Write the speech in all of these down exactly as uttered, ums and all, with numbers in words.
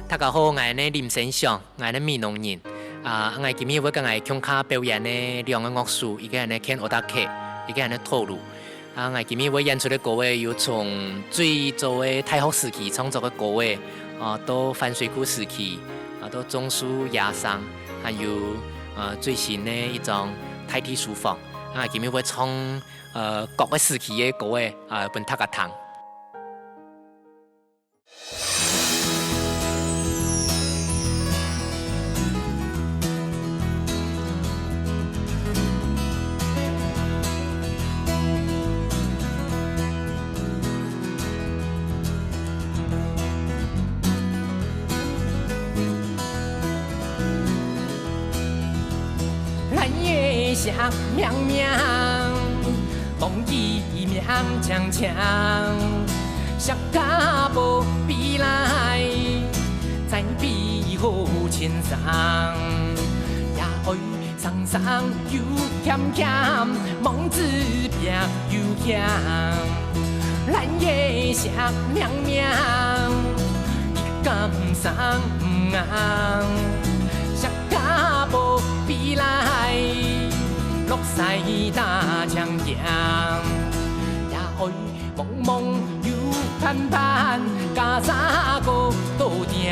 大家好，𠊎係林生祥，𠊎係美濃人。啊，𠊎今日會摎𠊎共下表演个兩個樂手，一個係Ken Otake，一個係Toru。啊，𠊎今日會演出个歌仔有從最早个大學時期創作个歌仔，啊，到番水谷時期，啊，到種樹野生，還有，呃，最新个一張大地書房。啊，今日會唱，呃，各个時期个歌仔，啊，分大家聽。 藍的石命名，望佢命青青，石跤步飛來，再飛好千丈，也愛生生又險險，望子壁又強。藍的石命名，佢敢生毋硬，石跤步飛來，落屎打青驚，也愛望望又盼盼，加三个多定。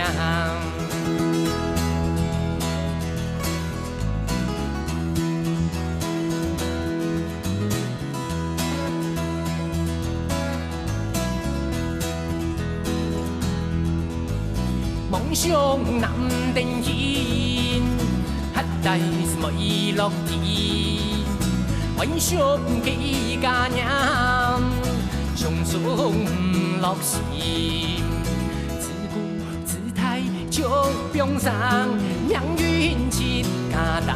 夢想男等人，下底未落地，幻想个家園，想像毋落心。自古自大將兵生，命運自家擔，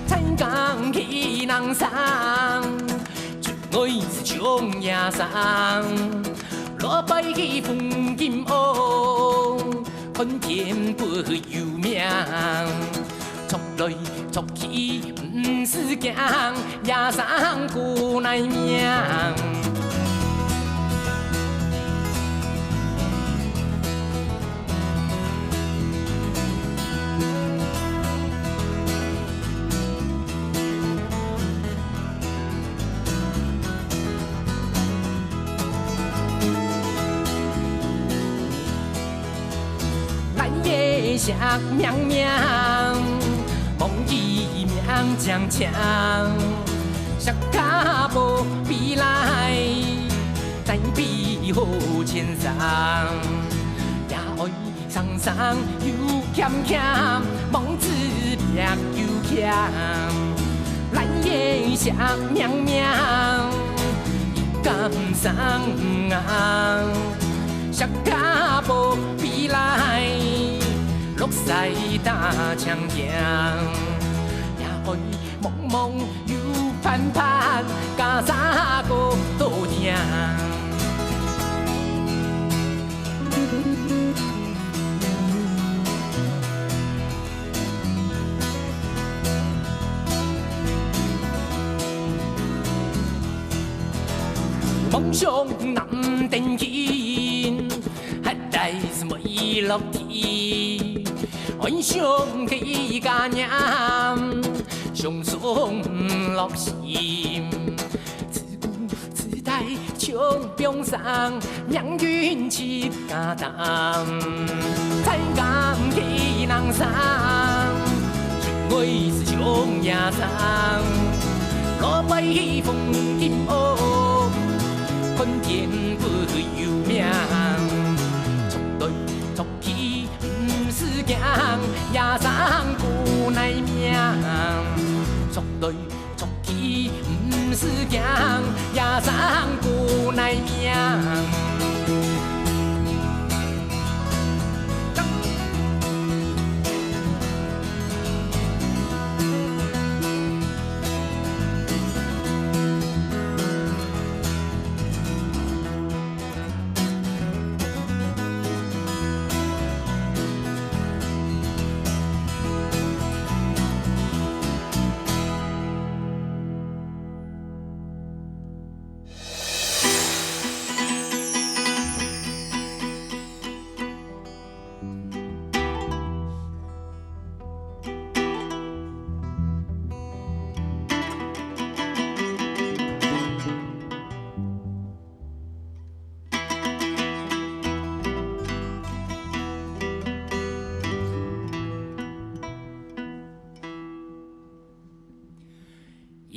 才敢去能生。 出外是像野生，落敗去風金烏，看天不由命。出來出去毋使驚，野生古耐命。 藍的石命名，望佢命青青，石跤步飛來，再飛好千丈，也愛 生生又險險，望子壁又強。藍的石命名，佢敢生毋硬，石跤步飛來，落屎打青驚，也愛 望望又盼盼，加三个多定。夢想男等人，下底未落地，幻想个家園， 想像毋落心。自古自大將兵生，命運自家擔。才敢去能生，出外是像野生，落敗風金烏，看天不由命。出來出去 毋使驚，野生古耐命。出來出去，毋使驚，野生古耐命。 大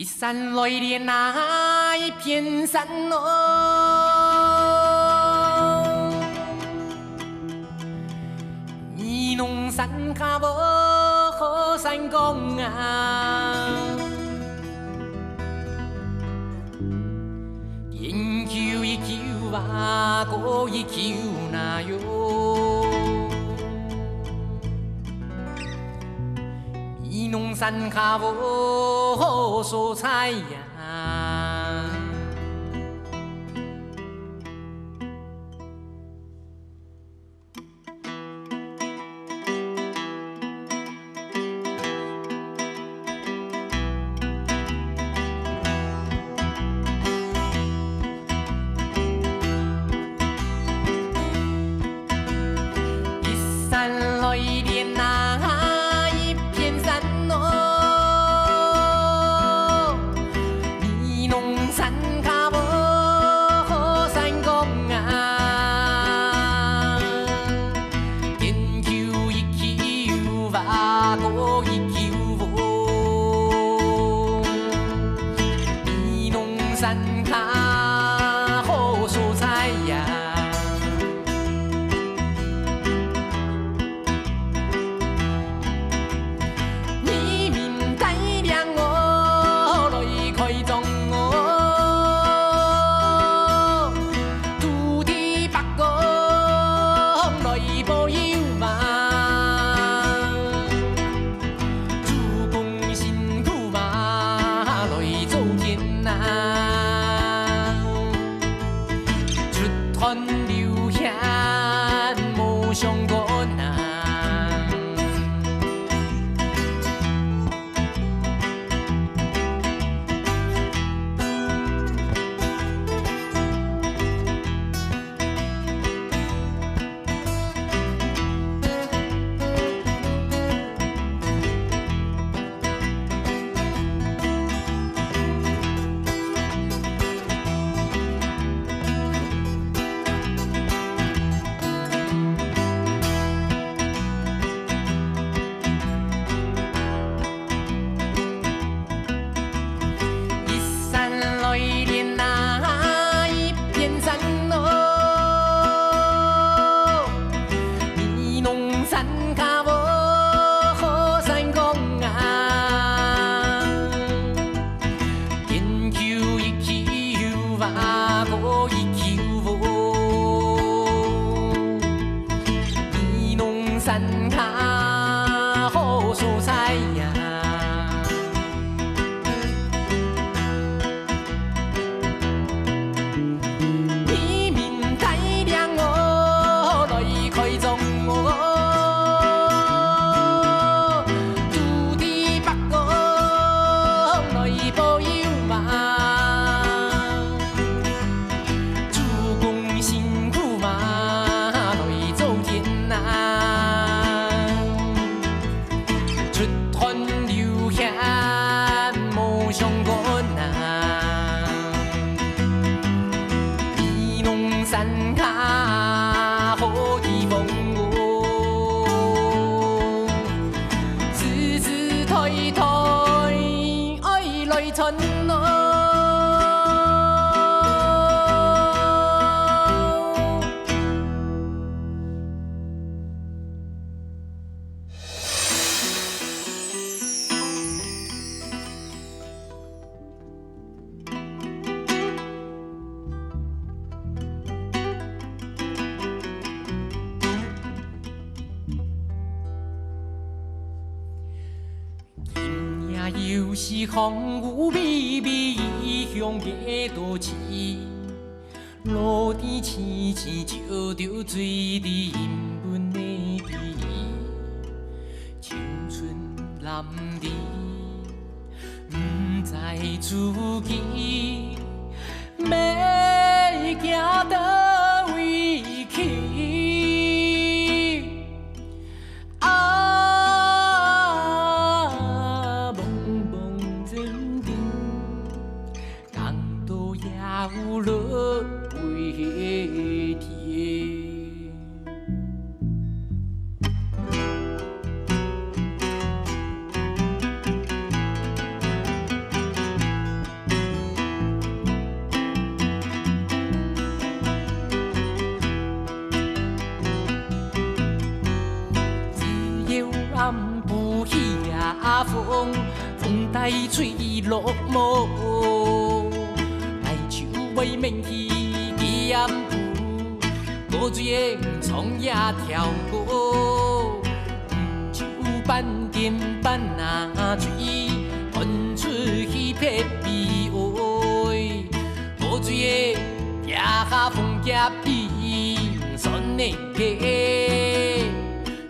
一山來連啊，一片山路，美濃山下無好山崗啊。 天坵一坵啊，高一坵那喲。美濃山下無好所在呀。 一山來連啊，一片山路，美濃山下無好山崗啊。天坵一坵啊，高一坵無，美濃山下好所在呀。 你明帶領我來開莊哦，土地伯公來保佑嘛，主公辛苦嘛來做田啊。 出汗流血無相干啊。 一山來連啊，一片山路，美濃山下無好山崗啊。 天坵一坵啊，高一坵無，美濃山下好所在呀。 你明帶領我來開莊哦，土地伯公來保佑嘛，主公辛苦嘛來做田啊。 出汗流血無相干啊，美濃山下好地方哦，世世代代愛來傳哦。 今夜又是風雨微微，異鄉个都市。 落地淅淅，照著水滴，陰晡个雨，青春淋漓，毋知自己欲行到哪位去。啊，茫茫前程， 講到也有落尾天。風，風帶吹落毛，𠊎就會愐起佢暗晡，古錐仔唱呀跳歌，就半點半那醉，看出戲別悲哀。古錐仔，這下風夾雨，算人客。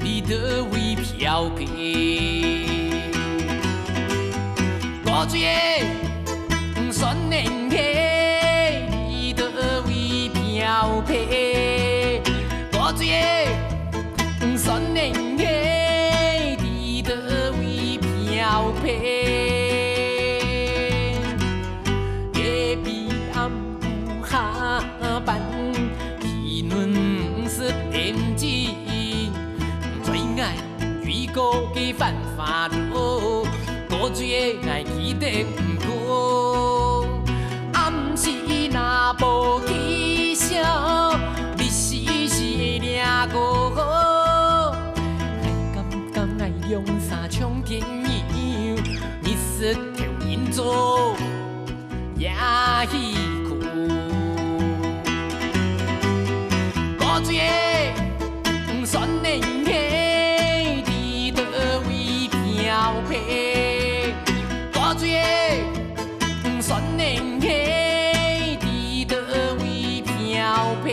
你都會飄撇。古錐仔，算人客，你都會飄撇。古錐仔，算人客，你都會飄撇。隔壁暗晡下班，戲論毋識演技，最愛 飛過个繁華路，古錐仔𠊎記得毋過。暗時若無記性，日時是會掠過。𠊎感覺𠊎兩儕像朋友，日時頭人做 夜戲曲。古錐仔，算人客，你都會飄撇。古錐仔，算人客，你都會飄撇。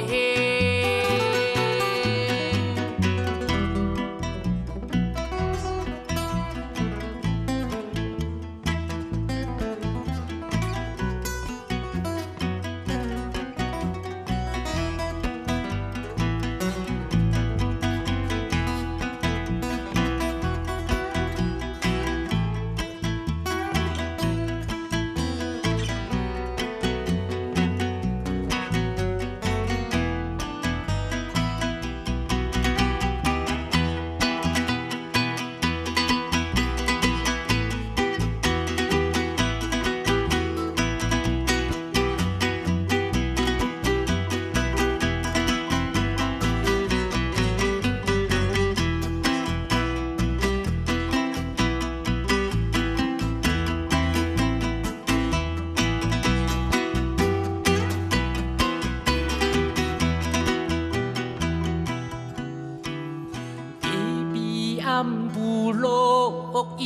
隔壁暗晡落雨，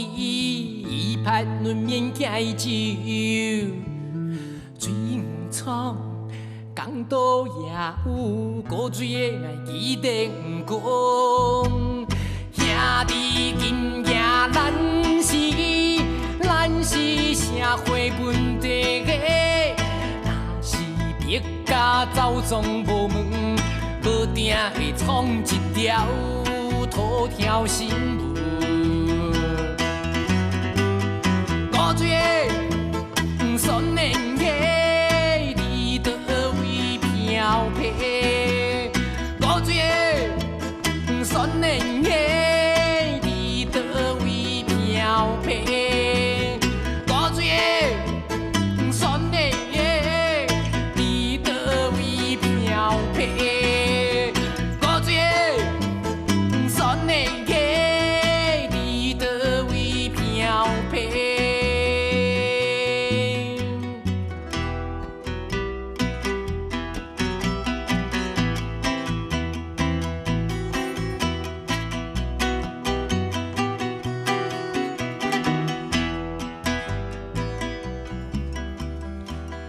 雨潑入面解酒。醉毋唱，講到夜暗，古錐仔𠊎記得毋講。兄弟今夜咱是，咱是社會問題个，若是別 家走總無門，無定會創一條頭條新聞。古錐仔，算人客，你都會飄撇。古錐仔， 算人客，你都會飄撇。古錐仔，算人客，你都會飄撇。古錐仔，算人客，你都會飄撇。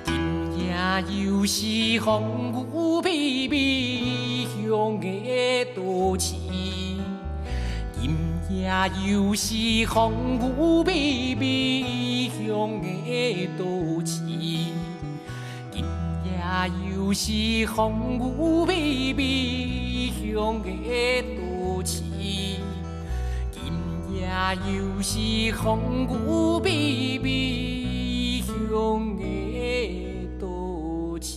今夜又是風雨微微，鄉野都市。今夜又是風雨微微，鄉野都市。 今夜又是風雨微微，鄉野都市。今夜又是風雨微微，鄉野都市。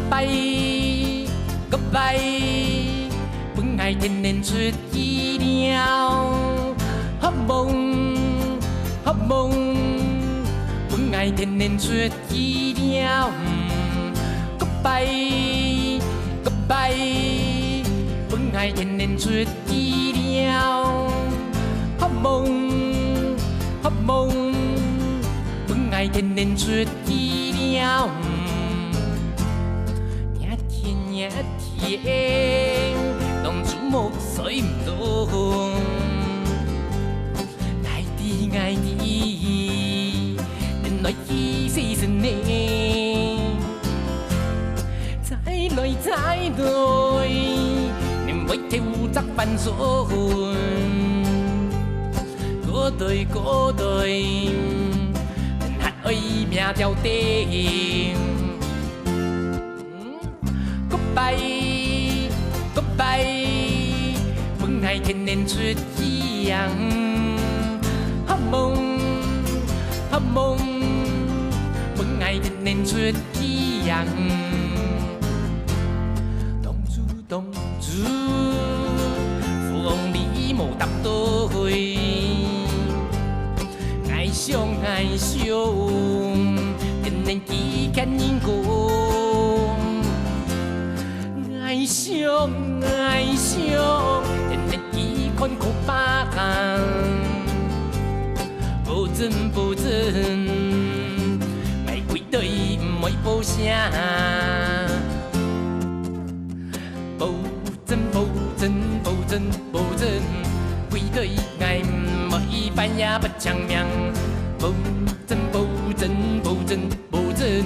Goodbye，goodbye，分𠊎天天出去尞。發夢，發夢，分𠊎天天出去尞。Goodbye，goodbye，分𠊎天天出去尞。發夢，發夢，分𠊎天天出去尞。熱天，熱天，當晝目睡毋著。𠊎知，𠊎知，你來去洗身呢。 再來，再來，你會頭鍘翻身。過來，過來，還愛命吊頂。Goodbye，goodbye，分𠊎天天出去尞。發夢，發夢，分𠊎天天出 去尞。當晝，當晝，烏雲裡無搭對。𠊎想，𠊎想，天天去看人光。𠊎想，𠊎想，天天去看河壩。保證，保證，𠊎歸來毋會發聲。保證，保證，保證，保證，歸來𠊎毋會半夜發青盲。保證，保證，保證，保證，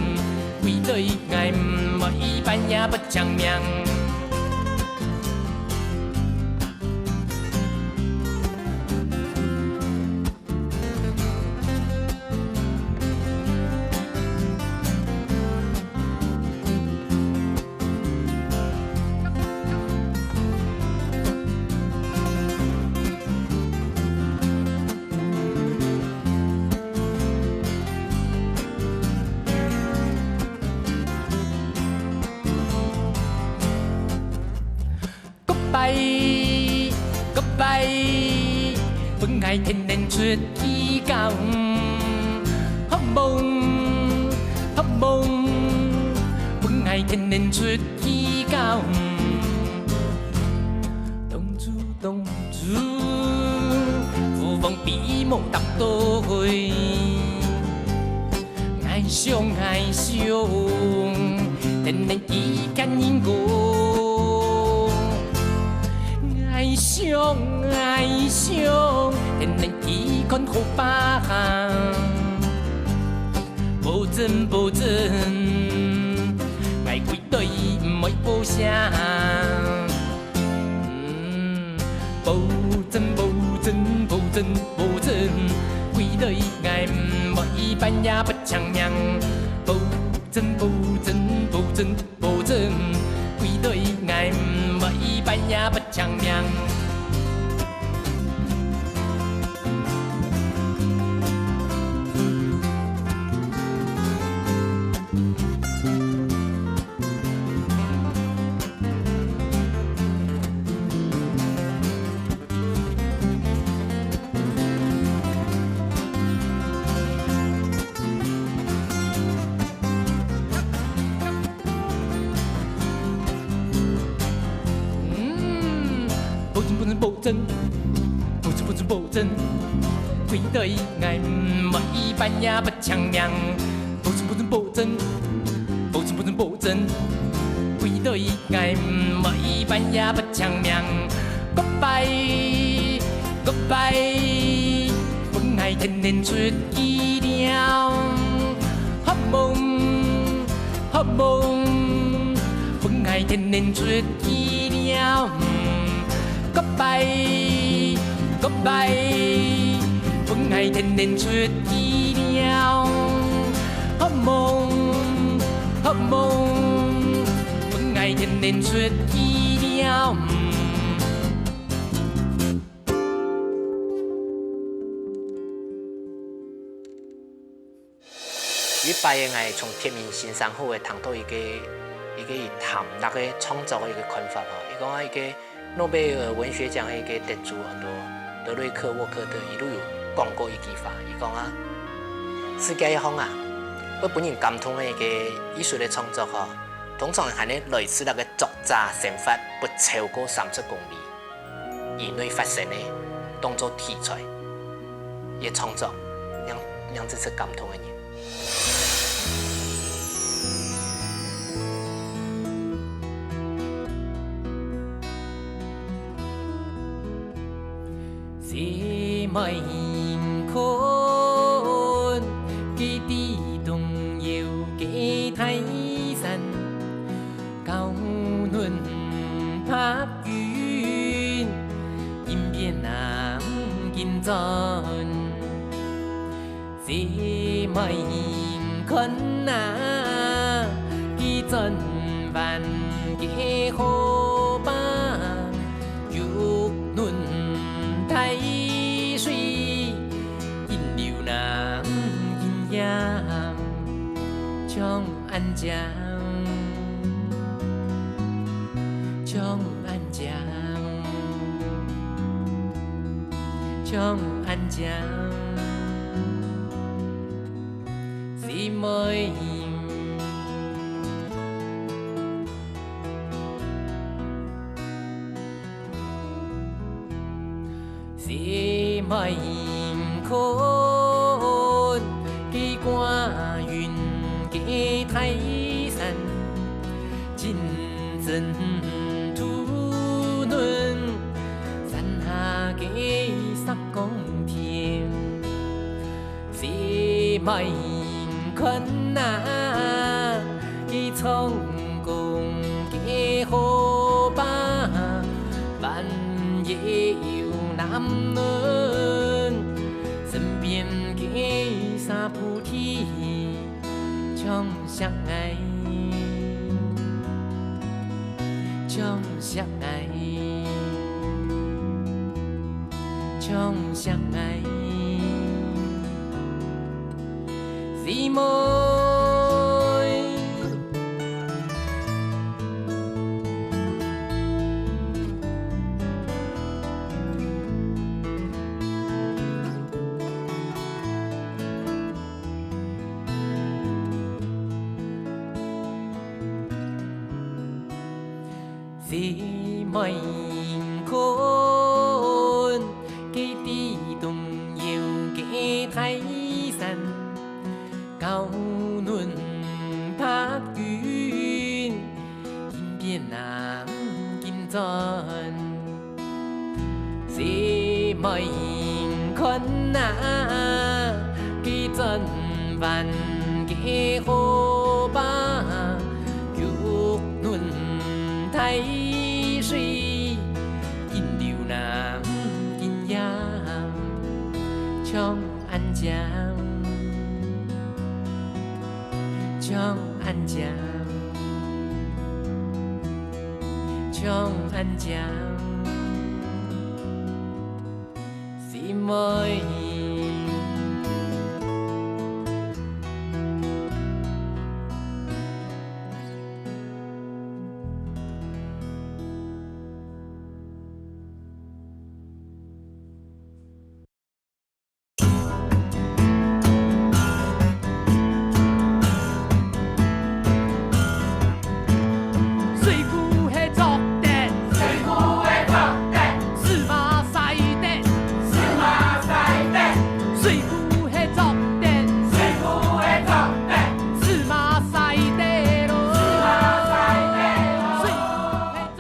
歸來𠊎毋會半夜發青盲。 Goodbye，goodbye，分𠊎天天出去尞。發夢，發夢，分𠊎天天出去尞。當晝，當晝，烏雲比無搭對。 𠊎想，𠊎想，天天去看人光。𠊎想，𠊎想，天天去看河壩。保證，保證，𠊎歸來毋會發聲。 保證，保證，保證，保證，歸來𠊎毋會半夜發青盲。保證，保證，保證，保證，歸來𠊎毋會半夜發青盲。 嗯，保證，保證，保證，保證，保證，保證，歸來𠊎毋會半夜發青盲。保證，保證，保證，保證，保證，歸來𠊎毋會半夜發青盲。Goodbye，goodbye，分𠊎天天出去尞。發夢， 發夢，分𠊎天天出去尞。Goodbye，goodbye，分𠊎天天出去尞。發夢，發夢，分𠊎天天出去尞。 有一擺仔，𠊎從天明先生口仔聽著一個，一一個談這個創作个一個看法吼，佢講啊，一個諾貝爾文學獎个一個得主，安到德雷克·沃克特，佢都有講過一句話，佢講啊，世界上啊，會分人感動个一個藝術个創作吼，通常還係來自該個作者生活不超過三十公里以內發生个，當做題材，个創作，讓，讓真正感動个人。 細妹看，佢知東有個大山，高嫩白雲，陰邊南金磚。 細妹看啊，佢轉彎个河壩，玉嫩大水，引流南金洋，像恁靚，像恁靚。 像恁靚，細妹。細妹看，佢掛雲个大山， 金針吐嫩，山下个石岡田。細妹看啊，佢長江个河壩，彎腰南嫩，身邊个沙菩提。 像惜𠊎，像惜𠊎，像惜𠊎，細妹。 細妹看，佢知東有個大山，高嫩白雲， 天邊南金磚。細妹看啊，佢轉彎个河壩，玉嫩大水，引流南金洋，像 恁靚，像恁靚，像恁靚，細妹。 水浒係作得，水浒係作得，司馬晒得，司馬晒得。水浒係作得，水浒係作得，司馬晒得咯，司馬晒得咯。水浒係作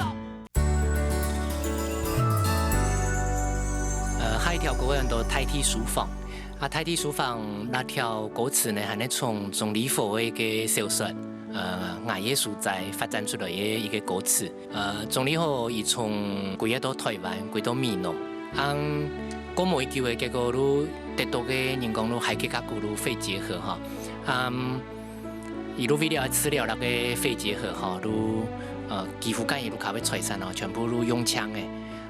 呃，下一條歌安到《大地書房》。啊，《大地書房》這條歌詞呢，還係從鍾理和个一個小說，呃，《𠊎个所在》發展出來个一個歌詞。呃，鍾理和佢從歸啊到臺灣，歸到美濃，啊，過無幾久个，結果就得到个人講就海吉甲骨就肺結核哈。啊， 佢就為了愛治療該個肺結核吼，就，呃，幾乎間佢屋下个財產哦，全部就用淨个。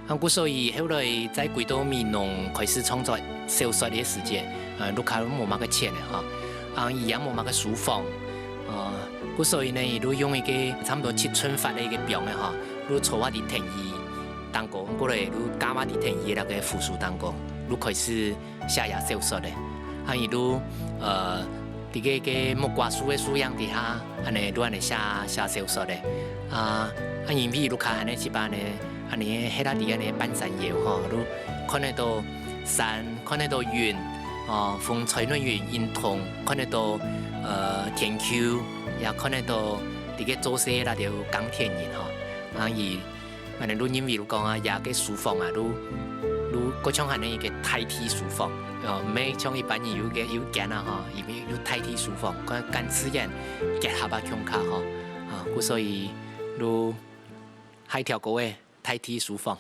啊，故所以後來再歸到美濃開始創作小說个時節，呃，屋下無麼个錢个吼，啊，佢也無麼个書房，呃，故所以呢，佢就用一個差毋多七寸闊个一個枋仔吼，就坐啊在藤椅頂高，過來就跍啊在藤椅个該個扶手頂高，就開始寫這小說咧。啊，佢就，呃，在該個木瓜樹个樹影底下，恁呢就恁呢寫，寫小說咧。啊，啊，因為就較恁呢一般呢，恁呢歇啊在恁呢半山腰吼，就看得到山，看得到雲，哦，風吹落雨，雲動，看得到，呃，天球，也看得到在該做事个該兜耕田人吼。啊，佢 𠊎等就認為就講啊，這個書房啊，就，就過像恁呢一個大地書房，哦，毋係像一般人有個，有間啊吼，因為有大地書房，跟，跟自然結合啊，共下吼，啊，故所以就下條歌个大地書房。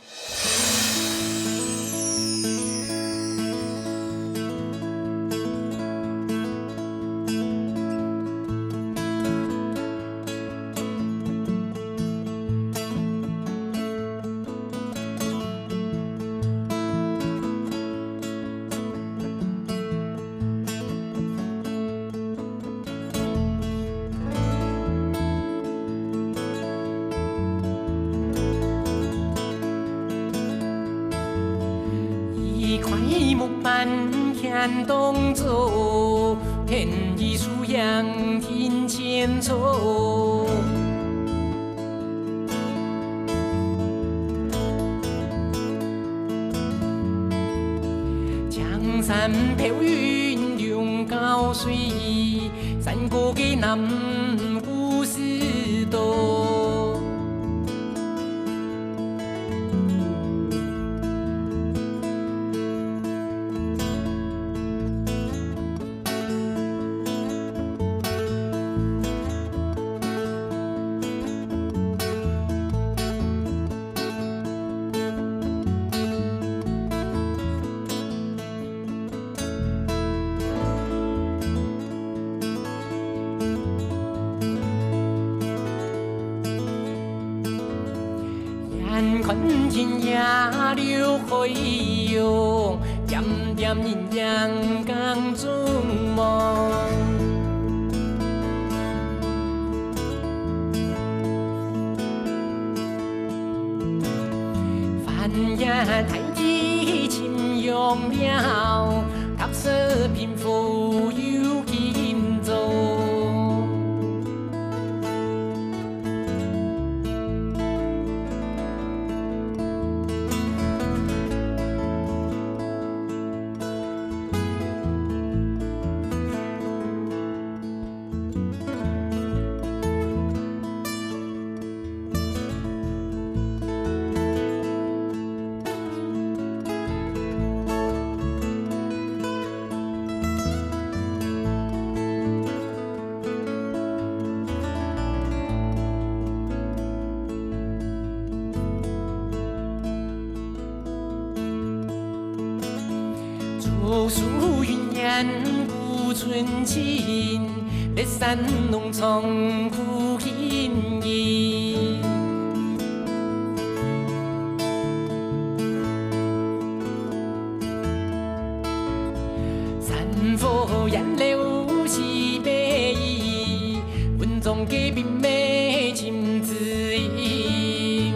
一塊木板懸當高，天衣樹影庭前坐。 青山飄雲永交水，山歌个南鼓絲多。 遠看天涯流海湧，點點人影更中望。翻越大地尋羊寮，踏實貧苦又勤做。 竹樹雲煙古村情，別山農場苦行人。 山河煙柳西北雨，文章个筆墨盡知音。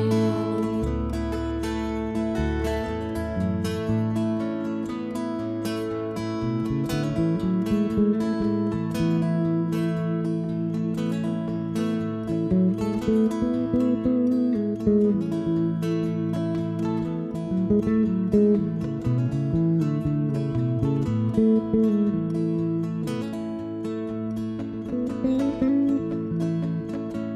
竹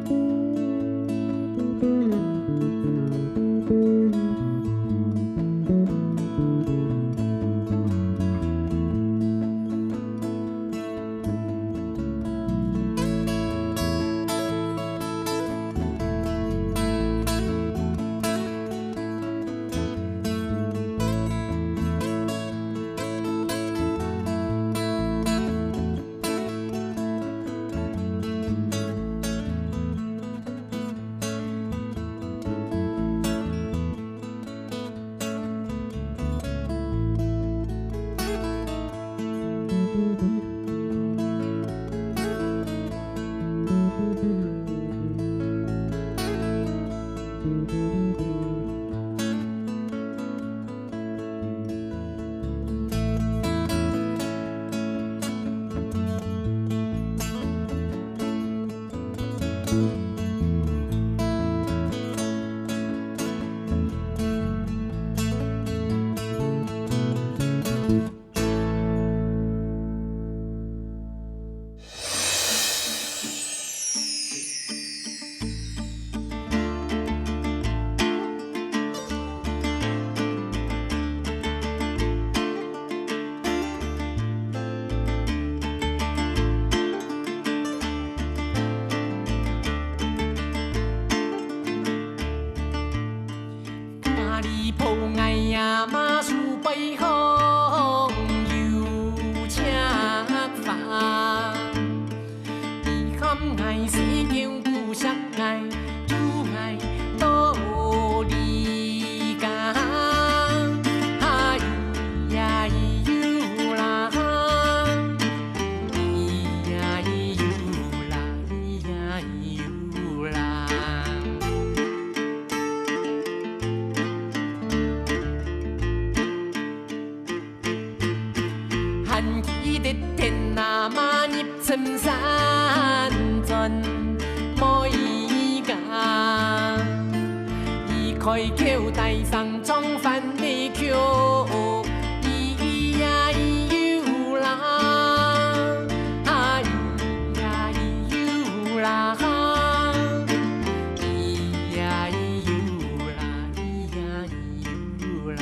家己抱𠊎阿媽手，背後有赤花。你喊𠊎細狗，不惜𠊎，救𠊎到你家。啊，咿呀咿唷啦，咿呀咿唷啦，咿呀咿唷啦。 還記得天阿媽入深山轉妹家，一開口大聲唱番仔曲，咿呀咿唷啦，啊，咿呀咿唷啦，咿呀咿唷啦，咿呀咿唷啦。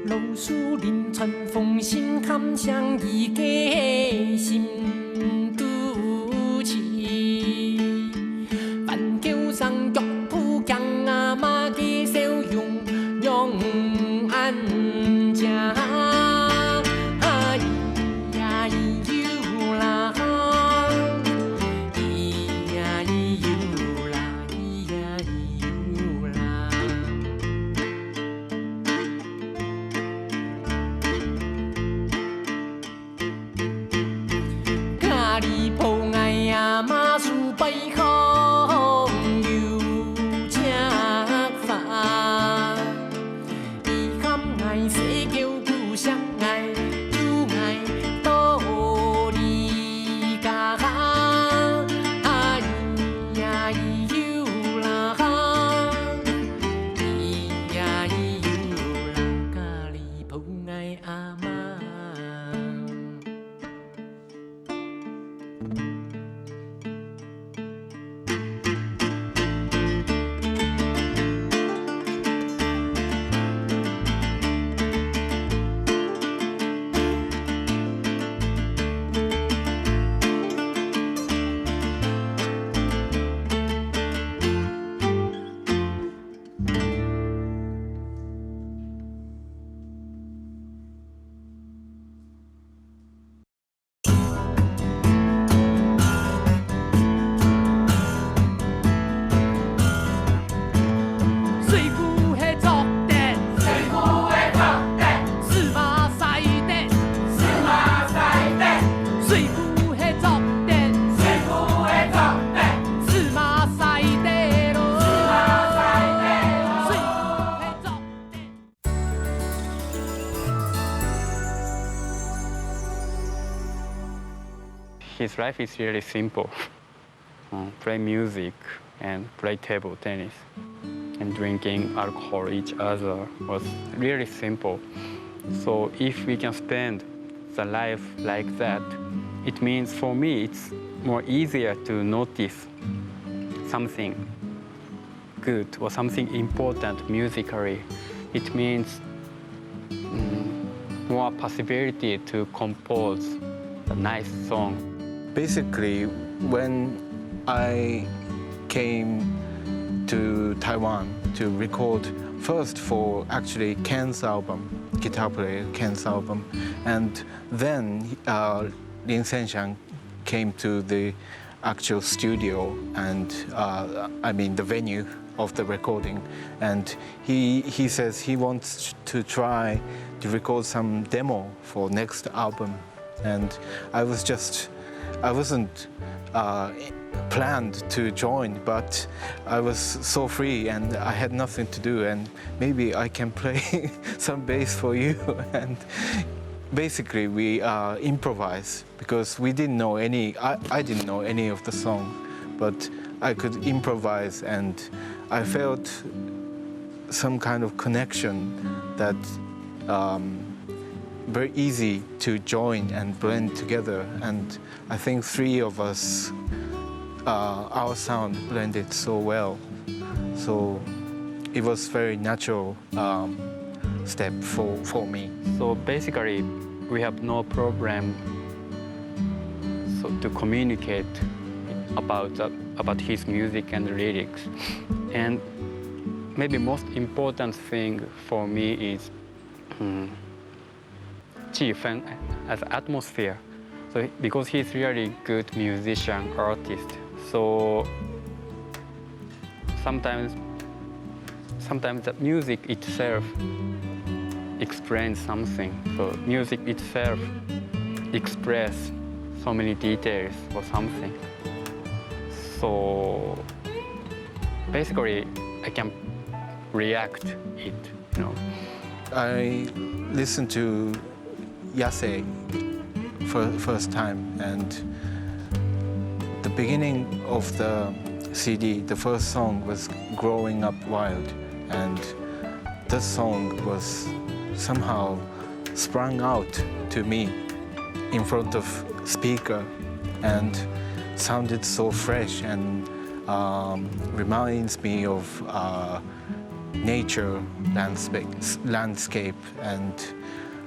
老樹臨川風信，喊聲伊个心肚痴。番狗聲腳步驚，阿媽个笑容仰恁靚。啊，咿呀咿唷啦，咿呀咿唷啦，咿呀咿唷啦。 家己抱𠊎阿媽手，背後有赤花。你喊𠊎細狗，不惜𠊎，救𠊎到你家。啊，咿呀咿唷啦，咿呀咿唷啦，家己抱𠊎阿媽。 水浒係作得，水浒係作得，司馬曬得，司馬曬得。水浒係作得，水浒係作得，司馬曬得囉，司馬曬得囉。水浒係作得。 His life is really simple. Uh, play music and play table tennis. and drinking alcohol each other was really simple. So if we can spend the life like that, it means for me it's more easier to notice something good or something important musically. It means mm, more possibility to compose a nice song. Basically, when I came to Taiwan to record first for actually Ken's album, guitar player Ken's album, and then uh, Lin Senxiang came to the actual studio and uh, I mean the venue of the recording, and he he says he wants to try to record some demo for next album, and I was just I wasn't uh, planned to join, but I was so free and I had nothing to do, and maybe I can play some bass for you. And basically, we uh, improvise because we didn't know any. I, I didn't know any of the song, but I could improvise, and I felt some kind of connection that um, very easy to join and blend together. And I think three of us, uh, our sound blended so well. So it was very natural um, step for, for me. So basically, we have no problem so to communicate about uh, about his music and lyrics. And maybe most important thing for me is um, 气氛 as atmosphere. So because he's really good musician artist, so sometimes sometimes the music itself explains something. So music itself express so many details or something. So basically, I can react it. You know. I listened to Yase for first time, and the beginning of the C D, the first song was "Growing Up Wild," and this song was somehow sprung out to me in front of speaker and sounded so fresh and um, reminds me of uh, nature landscape, landscape and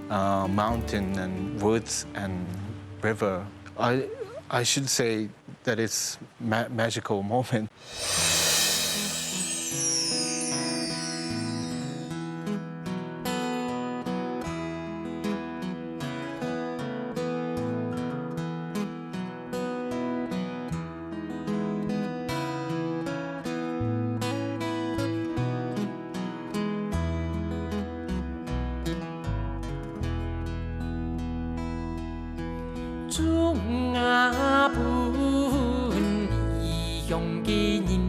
uh, mountain and woods and river. I, I should say that it's ma magical moment. 种啊分異乡个人，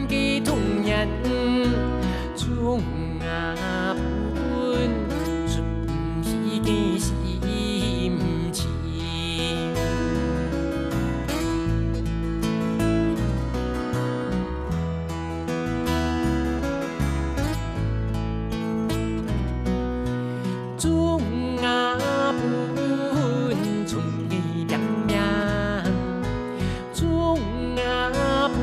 个童年，總也分出不去个心情。 總也分春个涼夜，總也分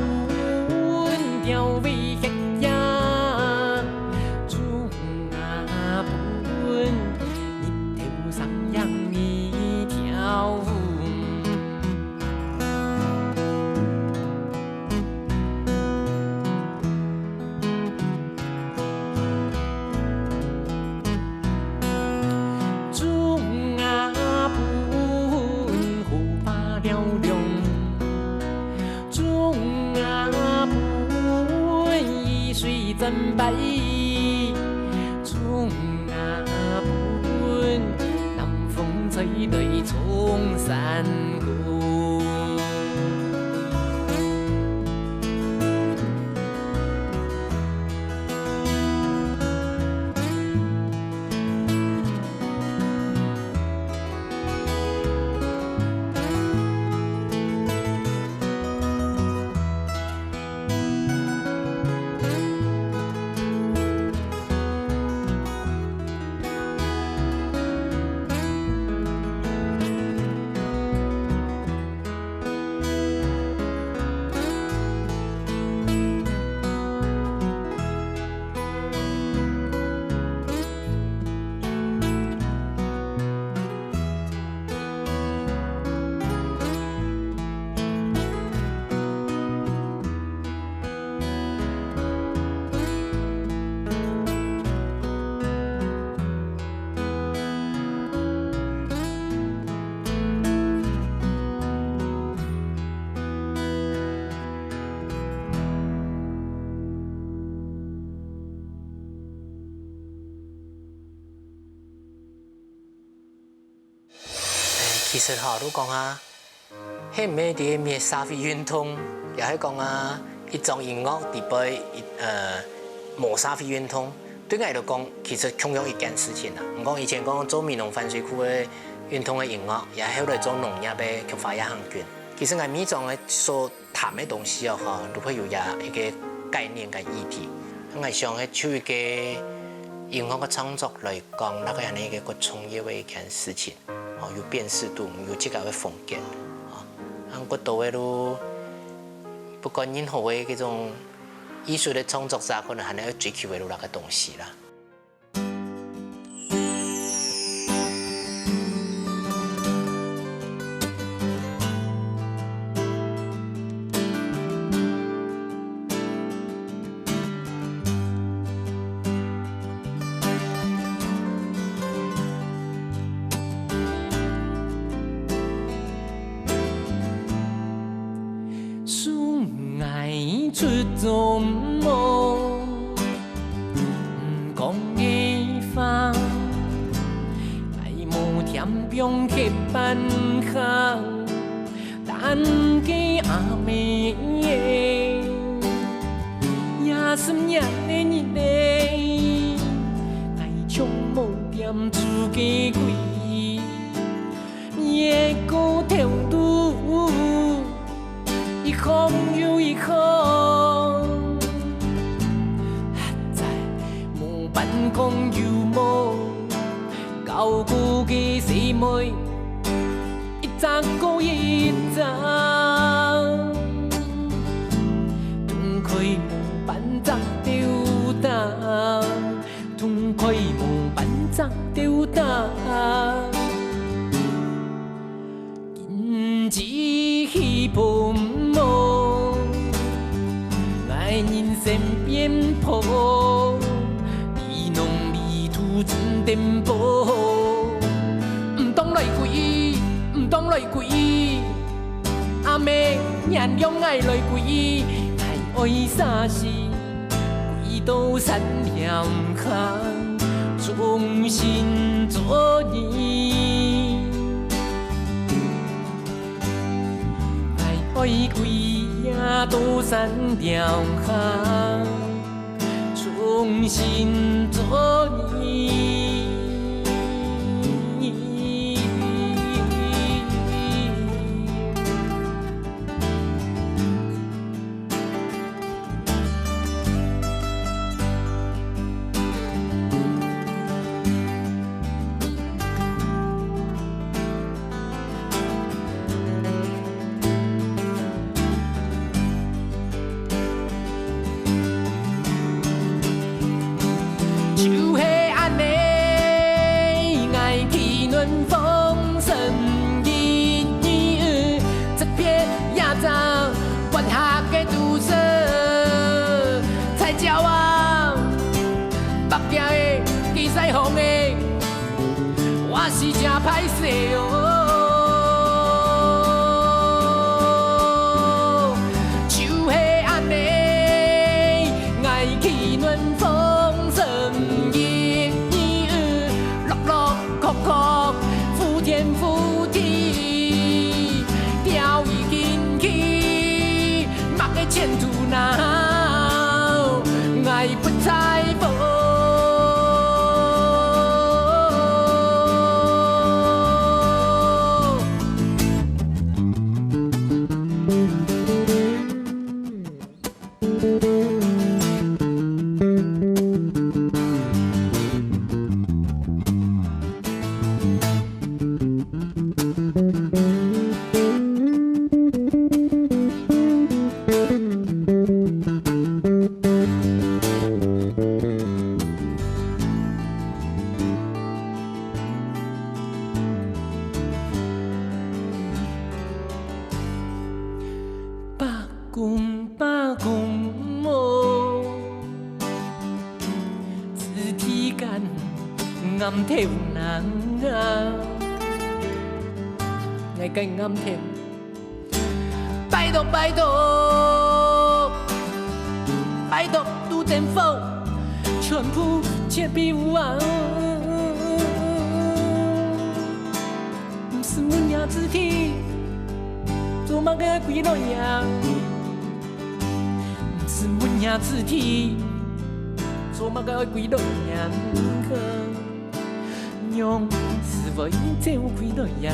鳥仔歇夜，總也分日頭上映个跳舞。 總也分荷花尞尞，總也分雨水浸泅，總也分南風吹來沖山谷。 其實吼，就講啊，係毋係在滅社會運動，也係講啊，一種音樂底背，一，呃，無社會運動，對𠊎來講，其實共樣一件事情啊。毋過以前講做美濃番水庫个運動个音樂，也後來做農業个菊花夜行軍。其實𠊎每種个所談个東西哦，吼，都會有這一個概念跟議題。𠊎想，係就一個音樂个創作來講，大概係一個較重要个一件事情。 哦，有辨識度，有自家个風格，哦，恁過多个就，不管任何个這種藝術个創作者，可能還愛追求个就那個東西啦。 送𠊎出中門，毋講个話，𠊎無添放客半項。 等个阿姆，也十年个日仔，𠊎像無恬住个鬼，越過頭路，一項又一項，實在無辦法講有無，交過个細妹。 一隻過一隻，痛快無半隻丟掉，痛快無半隻丟掉。今日去奔忙，𠊎人生變薄，你攏迷途真顛簸。毋當來歸，毋當來 歸，阿姆，原諒𠊎來歸，𠊎愛沙西，歸到山嶺下，重新做人。𠊎愛歸也到山頂下，重新做你。 就係恁呢，𠊎去暖風生日，這片野草，月下个都市，菜鳥啊，北京个，地西風个。 我是真歹勢哦。就係恁呢，𠊎去暖風生日，落落曲曲，呼天呼地，鳥已經去，麼个前途哪，𠊎不在乎。 伯公，伯公哦，子弟間，頷頭那啊，𠊎个頷頭。拜託，拜託，拜託，都等好，全部切俾𠊎啊！ 毋使問若子弟，做麼个愛歸來呀？毋使問若子弟，做麼个愛歸來呀？仰斯會走歸來呀？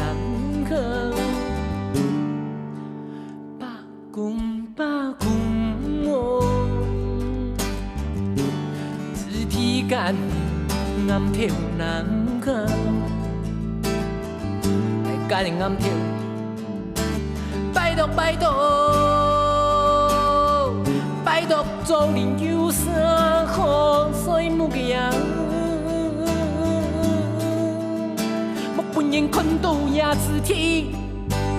伯公，伯公哦，子弟間，頷頭那啊，𠊎个頷頭。拜託，拜託，拜託，做人有聲好睡目个啊！莫分人看到若子弟，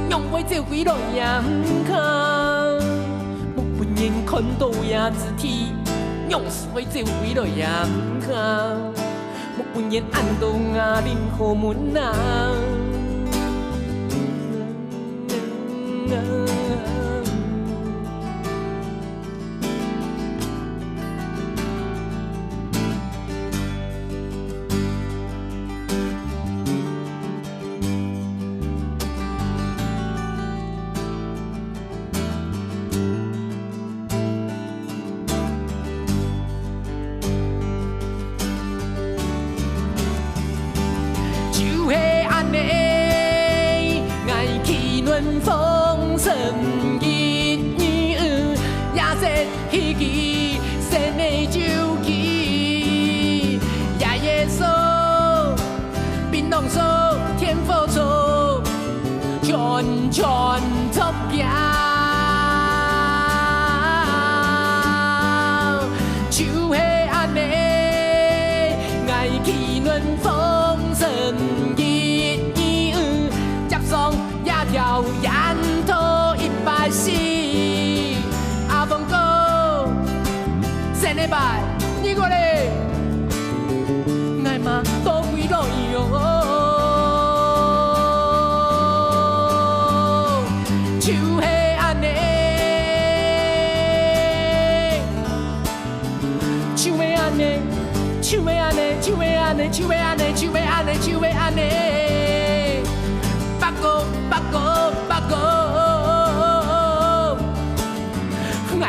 仰會走歸來呀？莫分人看到若子弟，仰斯會走歸來呀？莫分人恁多啊，恁好問啊！ 就係恁呢，𠊎去暖風生日，也係 彼支新个週期，爺爺嫂、檳榔嫂、天火草，全全著驚。就係恁呢，𠊎去暖風生日，接上 這條沿途一百四。阿峰哥，新个拜，你過來，𠊎嘛倒歸來喲。就係恁呢。 就係恁呢，就係恁呢，就係恁呢，就係恁呢，就係恁呢，就係恁呢。伯公，伯公，伯公。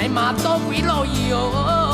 嘛到位咯喲。